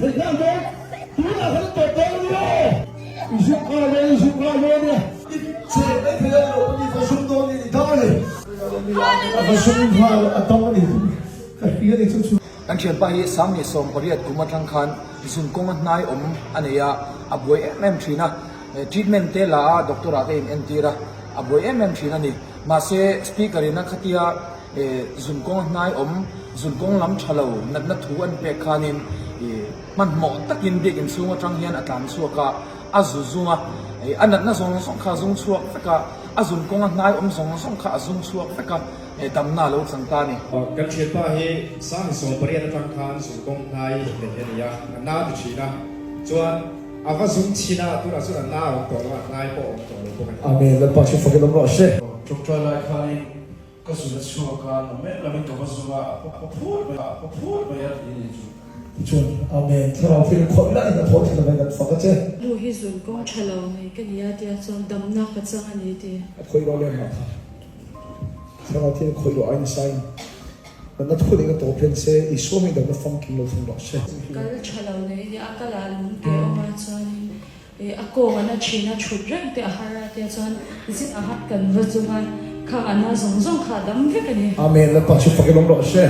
thei nghal dawn? Tunah khan a tawp dawn a ni aw! I zuk nghal dawn, i zuk nghal dawn nia. I che mai thei a ni lo, i va zung dawn ni, i dam a ni. A va zung nghal, a dam a ni. Ka hria a ni chu chu. Kan thianpa hi 18 kum atang khan zun kawnga hnai awm a nei a, a buai em em thin a. Treatment te la a, doctor ah te in entir a, a buai em em thin a ni. Mahse speaker in a khatia zun kawng hnai awm, zun kawng lam tha lo natna thu an pek khanin hmanhmawh takin biakinn chhung atang hian a tlan chhuak a, a zu zung a, a natna zawng zawng kha a zung chhuak vek a, a zun kawnga hnai awm zawng zawng kha a zung chhuak vek a, damna a lo chan ta a ni. Kan thianpa hi 18 atang khan zun kawng hnai nei a ni a, a na ti thin a, chuan A va zum chin a, tunah chuan a na a awm tawh lo a, a hnai pawh a awm tawh lo bawk a ni. Amen, Lalpa chu fakin awm rawh se. Ṭawngṭai lai khanin ka zun a chhuak a, na mek lamin ka va zung a, a paw phut mai a, a paw phut mai a ti a ni chu. Tichuan, Amen, Thlarau thil khawih laiin a thaw thin avangin kan fak a che. Nu hi zun kawng ṭha lo nei ka nia tia chuan damna ka chang a ni ti. A khawih lo lem mah kha. Thlarau thil khawih lo aiin sain natna thu leh na tawp hian se Isua mi damna famkim lo thung rawh se. Kal tha lo nei nia a kal ah lung te awm a chuanin ih a kawng a na thin a thut reng te a har a tia chuan zin a hat kan va chung a khang a na zawng zawng kha a dam vek a ni. Amen Lalpa chu fakin awm rawh se.